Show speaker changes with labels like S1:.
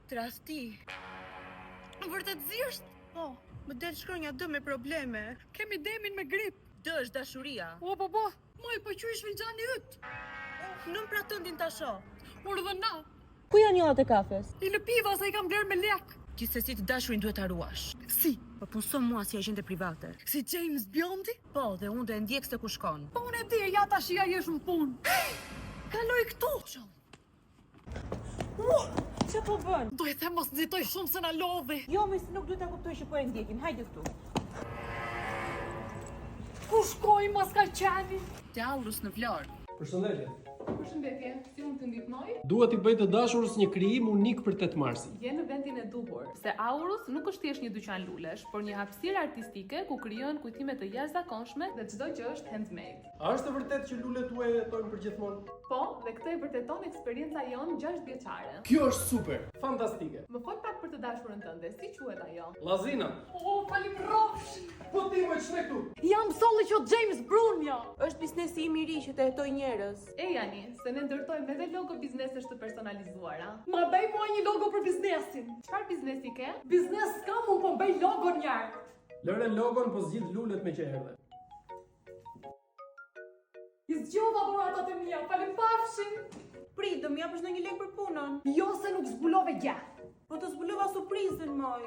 S1: Tradhti.
S2: Vërtetësisht?
S1: Po, më del shkronja D me probleme.
S2: Kemi demin me grip.
S1: D është dashuria.
S2: O, po, po. Moj, po qysh filxhani yt.
S1: Lëm pra tëndin ta shoh.
S2: Urdhëno.
S1: Ku janë njollat e kafes?
S2: I lëpiva se i kam blerë me lek.
S1: Gjithsesi të dashurin duhet ta ruash.
S2: Si?
S1: Po punëso mua si agjente private.
S2: Si James Biondi?
S1: Po, dhe unë do e ndjek se ku shkon.
S2: Po unë e di, ja tash ja je shumë punë. Kaloj këtu.
S1: Ç'po po bën?
S2: Do i them mos nxitoj shumë se na lodhi.
S1: Jo, me se nuk duhet ta kuptoj që po e ndjekim. Hajde këtu.
S2: Ku shkoi mas ka qeni?
S1: Te Aurus në Vlorë.
S3: Përshëndetje.
S4: Përshëndetje, si mund të ndihmoj?
S3: Dua t'i bëj të dashurës një krijim unik për 8 marsin.
S4: Je në vendin e duhur, se Aurus nuk është thjesht një dyqan lulesh, por një hapësirë artistike ku krijohen kujtime të jashtëzakonshme dhe çdo gjë është handmade.
S3: A është e vërtetë që lulet tuaja jetojnë për gjithmonë?
S4: Po, dhe këtë e vërteton eksperienca jonë 6 vjeçare.
S3: Kjo është super, fantastike.
S4: Më fol pak për të dashurën tënde, si quhet ajo?
S3: Lazina.
S2: O, falim rrofsh.
S3: Po ti më ç'ne këtu?
S2: Jam solli që James Brunja.
S1: Është biznesi im i ri që të hetoj njerëz.
S4: Ejani, se ne ndërtojmë edhe logo biznesesh të personalizuara.
S2: Ma bëj mua një logo për biznesin.
S4: Çfarë biznesi ke?
S2: Biznes s'kam, unë po bëj logo njerë.
S3: Lëre logon, po zgjidh lulet me që erdhe.
S2: I zgjodha dhuratat e mia, falim pafshin.
S1: Prit, do më japësh ndonjë lek për punën.
S2: Jo se nuk zbulove gjë.
S1: Po të zbulova surprizën, moj.